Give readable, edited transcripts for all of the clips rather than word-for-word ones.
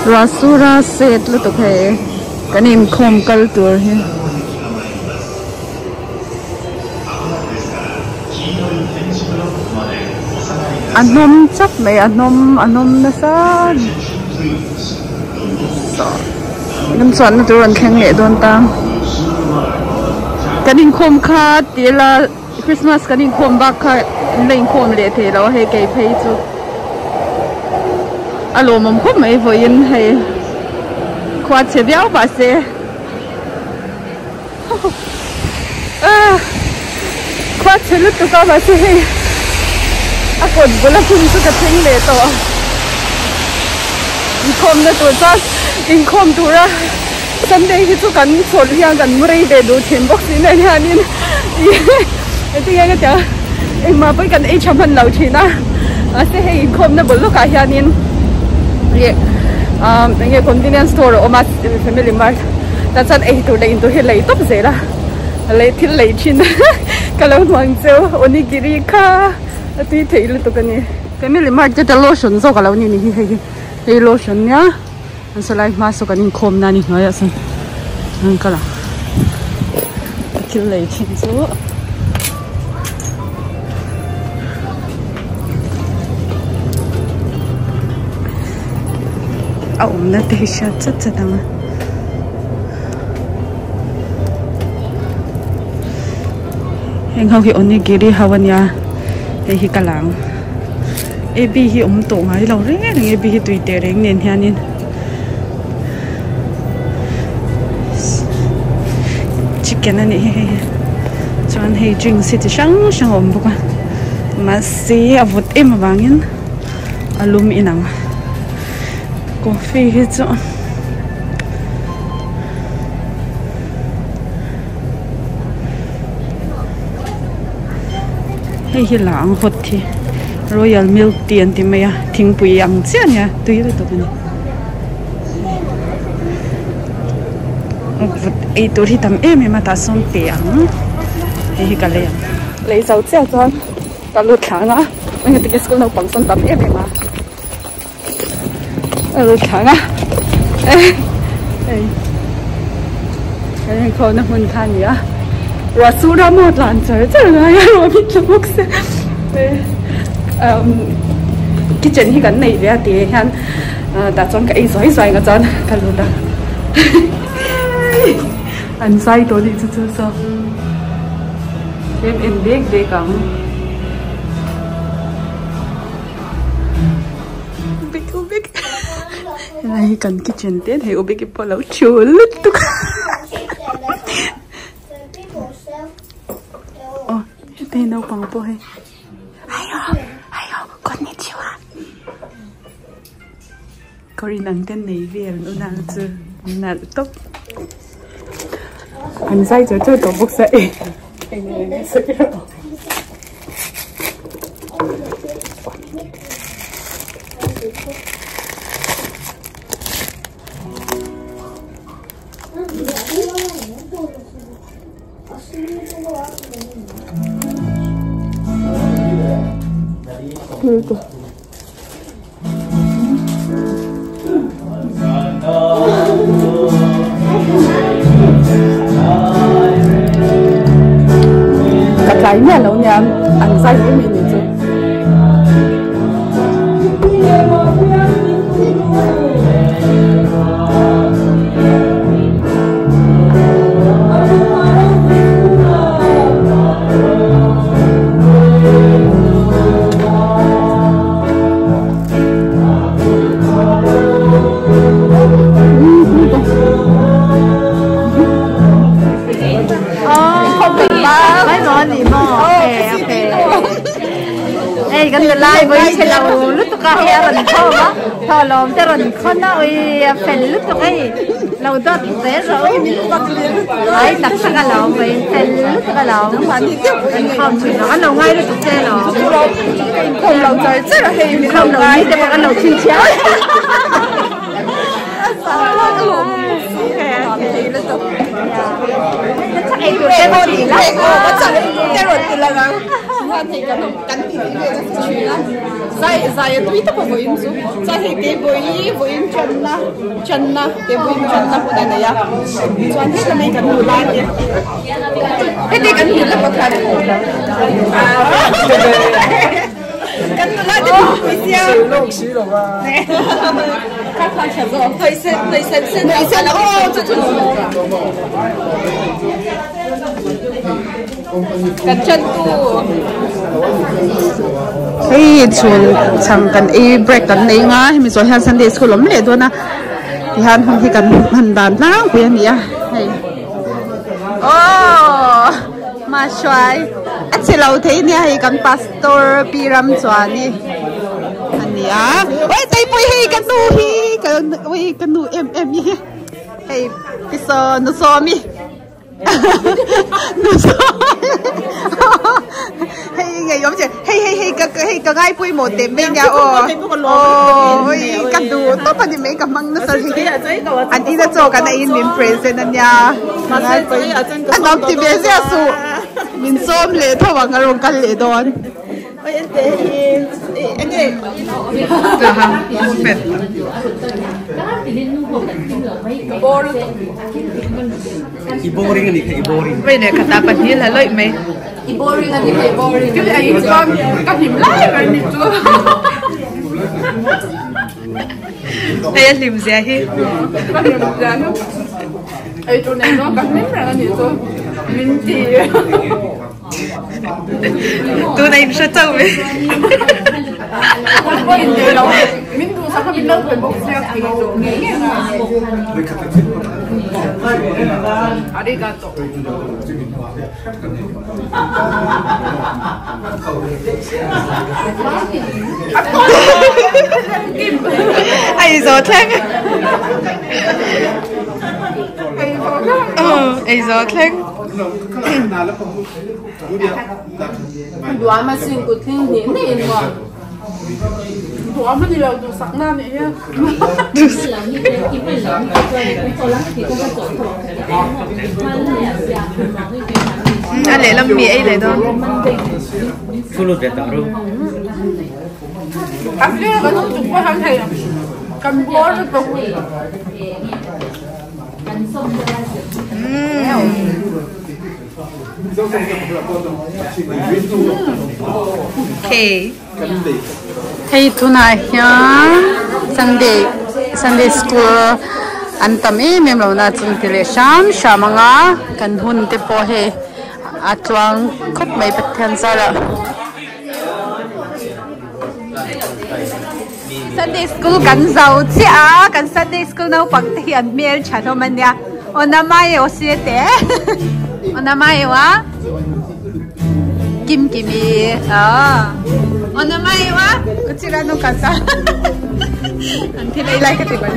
Ruah sur a set lutuk hei kan inkhawm kal tur hi. A hnawm chap mai a hnawm a hnawm nasa saw lam chuanna tur a rawn thleng leh dawn ta kan inkhawm kha ti ila Christmas kan inkhawm bak kha an la inkhawm leh thei lo a hei kei phei chu a lawmawm khawp mai vawiin hei khua chhe viau mahse. Khua chhe lutuk a mahse hei a kawt bul a hun chu ka thleng leh tawh inkhawmna tur chuan inkhawm tura Sunday hi chu kan chawlh hian kan mu rei ve duh thin bawk si nen hianin engtin nge ka tia engmah pawhin kan ei tha hman lo thin a mahse hei inkhawmna bul lawkah hianin ih eng nge convenience store a awm a family mart tah chuan ei tur leh in tur hi lei tawp zel a lei thil lei thin ka lo hmu ang cheu onigiri kha a tui theih lutuk a ni. Family mart te lotion zawk a lo ni ni hi hei hi hei lotion nia an saw lai hma saw kan inkhawm na a ni hnuaiah sawn an kal ang thil lei thin chu. A awmna te hi hriat chat chat ang a. Heng ho hi onigiri ho a nia hei hi ka lang ab hi awm tawh ngai lo reng reng ab hi tui teh reng nen hianin chicken a nih hi hei chuan hei drinks hi chi hrang hrang a awm bawk a mahse a vawt em avangin a lum inang coffee hi chu. Hei hi la ang hawt hi royal milk tea an ti mai a thingpui ang chiah a nia tui lutuk a ni ei tur hi tam em em a tah sawn pe ang hei hi ka lei ang. Lei zo chiah chuan ka lut thlang a engati nge school naupang sawn tam em em a. A lut thlang a hei kan inkhawmna hmun kha a ni a ruah sur a maw tlan char char ngai a ruah min tla bawk se kitchen hi kan nei ve a tih hian tah chuan ka ei zuai zuai ang a chuan ka lut a an zai tawh a nih chu chu saw em en dek dek ang. Ubik ubik helai hi kan kitchen te hei ubik hi pawh a lo thul lutuk aw heta hi naupang pawh hei hayo hayo konnichiwa kawr inang te nei vel an unau chu nalh tawp an zai char char tawh bawk sia e eng nge sawi rawh. Ka tlai miah lo nia an zai em em ni chu. Hei kan lai vawi chhe lo lutuk a hei a rawn khawm a thawhlawm te rawn khawn a ui a fel lutuk hei lo dawt zel rawh u ai tak tak a lo vawi fel lutuk a lo kan khawm thin lo an lo ngai lutuk che lo Inkhawm lo char char a hei min lo ngai te pawh kan lo chhinchhiah hian hei kan awm kan ti ti ve nasa thin a zai zai a tui tawp a vawiin chu chuan hei keipawh vawiin channa channa keipawhin channa hun a nei a chuan heta mai kan nula te heti kan nula pakhat kan nula te pui sia Kan chan tu. Hei chhun chhang kan ei break kan nei nga hemi zawh hian Sunday school awm leh dawn a tihian hun hi kan hman dan tlangpui a ni a hei aww mahruai a che lo thei nia hei kan pastor pi ram chuan i a ni a oi teipui hei ka nu hi ka oi ka nu em em hi hei pisaw nu sawmi. Hei ngei awm che hei hei hei ka hei ka ngai pawimawh teh mai nia aw aw oi ka duh tawp a ni mai ka hmang nasa hi an ina chaw kan a in min present a nia ka ngai pawimawh a nuam ti ve ziah suh min sawm leh tho ang a rawn kal leh dawn. Tuna in hre chauh ve. Ei zo thleng. Ei zo thleng. Duama sin kut thleng hnih hnih in maw? Duama ni lo duhsak na nih hi. A lehlam mi ei leh dawn. Kan kan chung pawh hian hei kan bawr lutuk. Okay. Hei tunah hian Sunday Sunday school an tam em em lo na chung ti leh hram hram anga kan hun te pawh hei a tluang khawp mai Pathian zarah. Sunday school kan zo chiah a kan Sunday school naupang te hi an hmel tha hlawm a nia aw namae aw sia te aw namae aw a kim kimi aw namae aw a kuchira no kasa an thil ei lai ka ti mai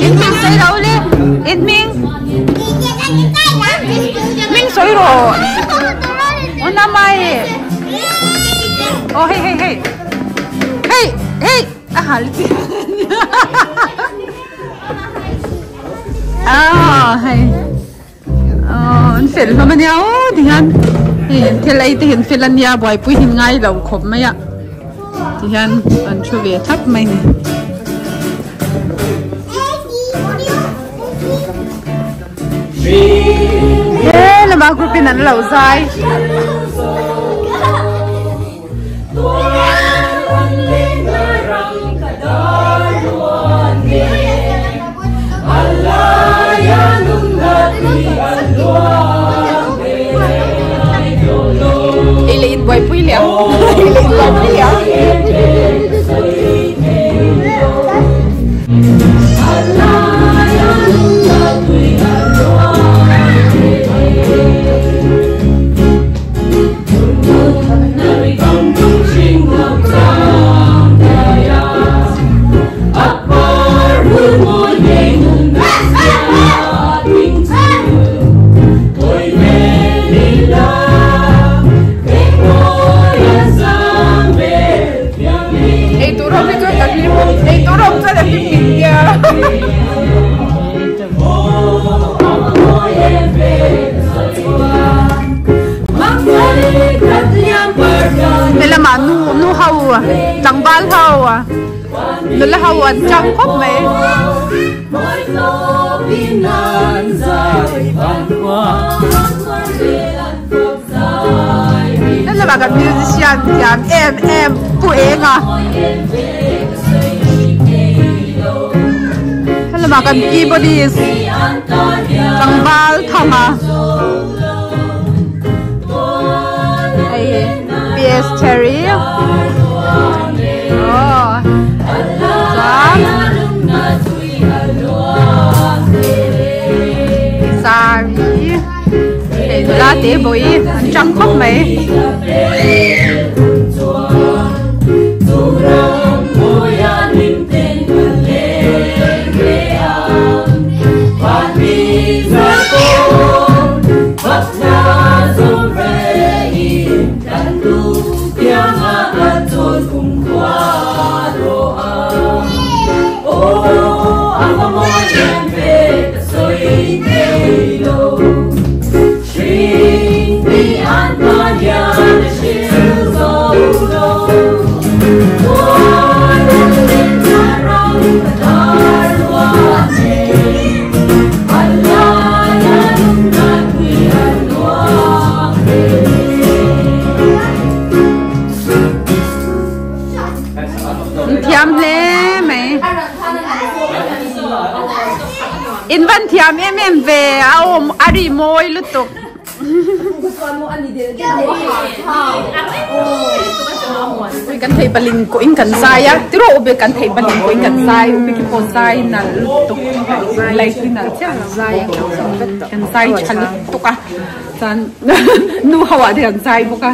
in hming sawi lo le in hming hming sawi rawh aw namae aw hei hei hei hei hei a hal chi ah hei aw an fel hlawm ania aw tihian hei an thil ei te hi an fel ania buaipui hi an ngai lo khawp mai a tihian an thu ve thlap mai a ni. He lama group in an lo zai. Ei leh in buaipui leh ang. Ei leh in buaipui leh ang. tlangval ho nula ho an chang khawp mai. Helama kan musician thiam em em pu eng a helama kan keyboardist tlangval thang a hei P_S Cherry aw chuan saree. Hei nula te bawi an tang khawp mai. Thiam hle mai. In van thiam em em ve a awm a ri mawi lutuk. Kan thei paling ko in kan zai a tiro ube kan thei paling ko in kan zai ube ki pawh zai nal lutuk lai tui nal chiah lo kan zai tha lutuk a chuan nu ho ah te kan zai bawk a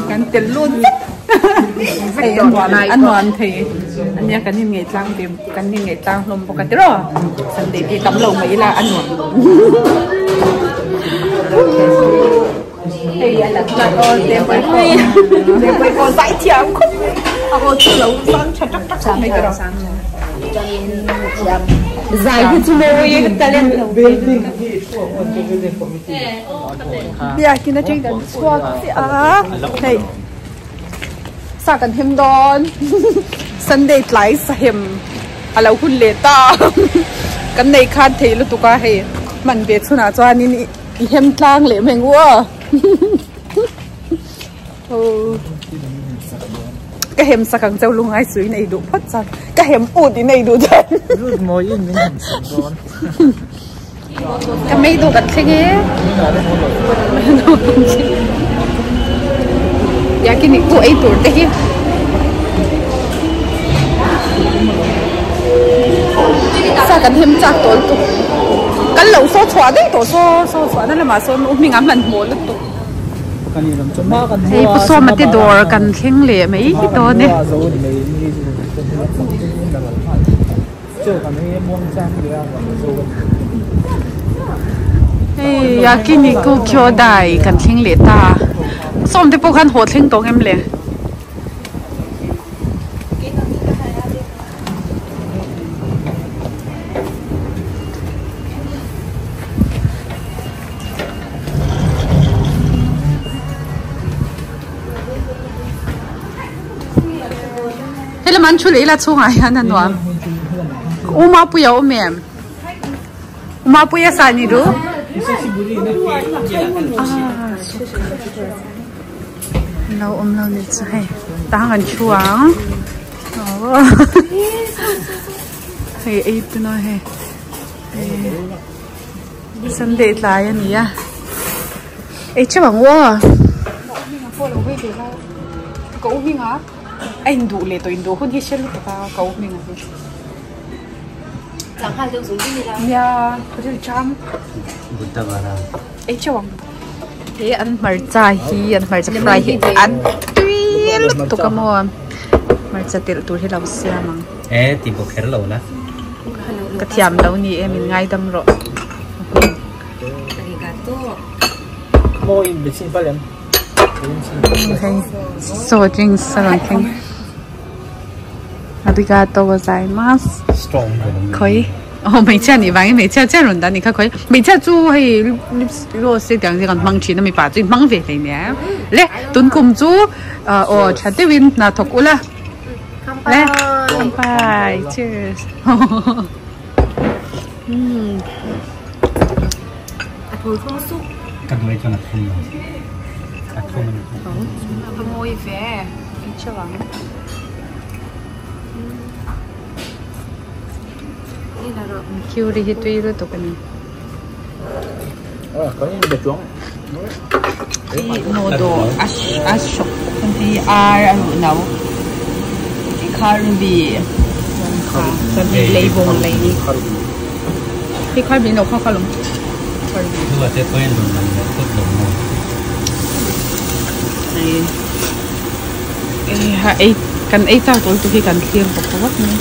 kan tel lut vek hei a nuam a nuam thei ania kan in ngaih tlang ve kan in ngaih tlang hlawm bawk a tiraw Sunday te tam lo mai ila a nuam hei a la aw te pawh te pawh zai thiam khawp mai a aw chu lo sang tha tak tak khawp mai tiraw zai hi chu mawi e talent lo biakin atang kan chhuak chiah a hei sa kan hem dawn Sunday tlai sahem a lo hun leh ta kan nei khan thei lutuk a hei hman ve chhunah chuanin i hem tlang leh mai ang u aw. Ka hem sak ang cheu lungai chu in ei duh phawt chuan ka hem ut in ei duh chuan. Lut mawi in min hem sak dawn. Ka mei duh kan thleng e. Yakiniku ei tur te hi. Sa kan hem chak tawh lutuk. Kan lo saw chhuah daih tawh saw saw chhuah na lamah sawn u hming a hmanhmawh lutuk. Hei Pu Sawma te dawr kan thleng leh mai hi dawn e. Hei Yakiniku Kyodai kan thleng leh ta. Pu Sawma te pawh khan haw thleng tawh ngem le. Helama an thu leh ila chhungah hian a nuam U Mapuia a awm em U Mapuia sa ni ru lo awm lo ni chu hei tang an thu ang hei ei tuna hei Sunday tlai a ni a ei theuh ang u aw ka u hming a a induh leh tawh induh hun hi hre lutuk a ka u hming a hi nia ril cham ei theuh ang he an hmarcha hi an hmarcha fry hi an tui lutuk a maw hmarcha telh tur hi lo siam ang. E ti bawk kher lo la. Ka thiam lo ni e min ngaidam rawh. So drinks a rawn thleng. Arigato gozaimasu. Khawi aw hmeichhia nih vangin hmeichhia chiah rawn dah a nih kha khawi hmeichhia chu hei lips gloss te tiang te kan hmang thin a mipa chu i hmang ve hlei nia le tun kum chu aw tha deuhin hna thawk ula. Le kampai cheers um a thur thum sup ka duai chuan a thum lo a thum a ni a mawi ve ei chauh ang Khiuri hi tui lutuk a ni. Hi nodo a shok hi ar a ruh no hi kharbi chuan hei leibawng lei ni hi kharbi no kha kha lawm kharbi Hei kan ei chak tur lutuk hi kan thlir bawk bawk mai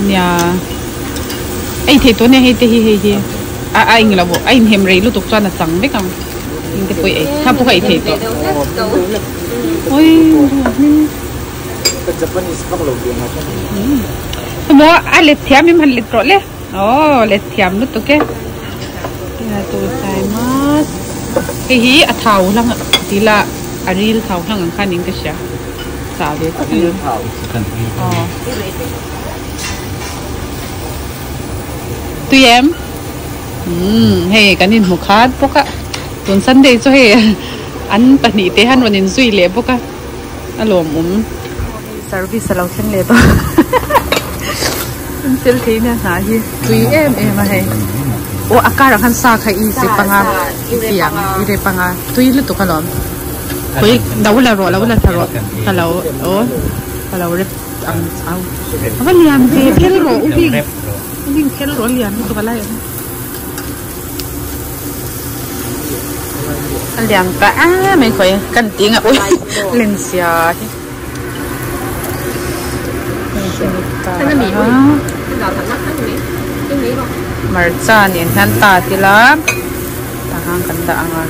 nia ei thei tawh nia hei te hi hei hi a a eng lo a inhem rei lutuk chuan a chang vek ang heng te pawh i ei kha pawh kha ei thei tawh emaw a let thiam em han let rawh le. Aww let thiam lutuk e hei hi a thau hlang tila a ril thau hlang ang khan in ka hria chah ve tak ani aw tui em umm hei kan inhmu khat bawk a tun sunday chu hei an pahnih te han rawn inzui leh bawk a a lawmawm service a lo thleng leh tawh an fel thei nia hna hi tui em em a hei aw a karah khan sa kha i che panga i piang i rep anga tui lutuk alawm khawi lo la rawh lo la thla rawh ka lo aw ka lo rep ang au a va lian ve phel rawh u bing u bing phel rawh a lian lutuk a lai ang a lian ta em mai khawi kan tih ang a ui len zia hi. Hmarcha nen hian tat ila tah khan kan dah ang a.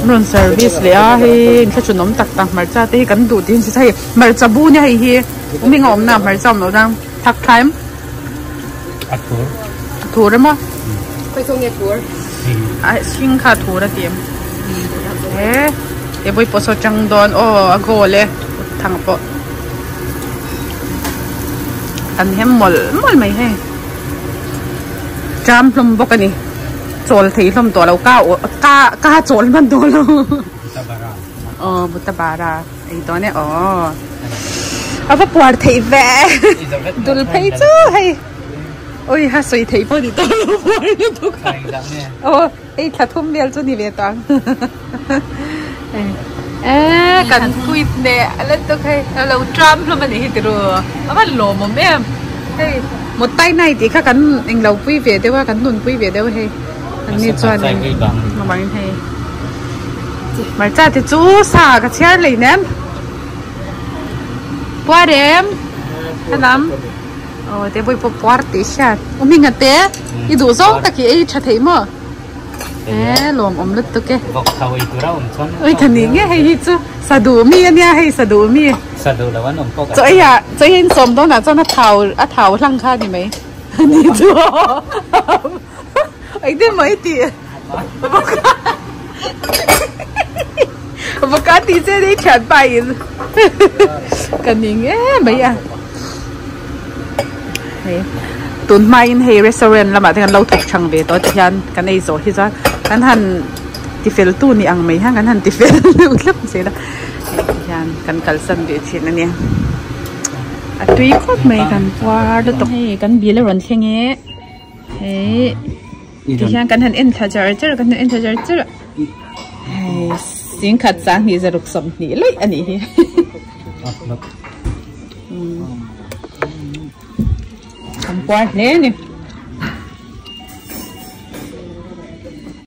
Rawn service leh a hei inthlahrun awm tak tak hmarcha te hi kan duh tih hi hei hmarcha bu nia hei hi hming a awm na hmarcha awm loh chuan thak thlai em a thur a thur emaw a hring kha a thur a ti em he he vawi pawh saw tang dawn aw a goal e thang pawh an hem mawlh mawlh mai hei tram hlawm bawk a ni. Chawl thei hlawm tawh lo ka ka ka chawl hman tawh lo aw butabara ei dawn e aw a va puar theih ve dul phei chu hei ui ha sawi theih pawh ni tawh lo puar lutuk a aw hei thla thum vel chu ni ve tawh ang e kan quit leh a la tuk hei a lo tram hlawm a nih hi tiraw a va lawmawm em hei. Mawtai nai tih kha kan englo pui ve deuh a, kan nun pui ve deuh hei. An ni chuan in hei. Hmarcha te chu sa ka chhiar lei nem. Puar em? Khalam. Aw te pawh pawh puar tih hriat. U Hminga te i duh zawng tak i ei tha thei maw? E lawm awm lutuk e. Vawk thau ei tur a awm chuan. Oi ka ni nge hei hi chu sa duh mi ania hei sa duh mi. Sa duh lo an awm pawh ka. Chaw ei ah chaw ei in sawm dawn ah chuan a thau a thau hlang kha ni mai. Ni chu engtin maw i tih. Vawk a tih che ni thianpa in ka ni nge mai a. Hei tun hmain hei restaurant lamah te kan lo thawk chang ve tawh tihian kan ei zawh hi chuan kan han tifel tu ni ang mai hian kan han tifel deuh thlap zel a hei tihian kan kalsan ve thin a nia a tui khawp mai kan puar lutuk. Hei kan bil a rawn thleng e hei tihian kan han en thla char char a kan han en thla char char a hei. Singkhat 2 zaruk 20 lei ani hi. Kan puar hle ni.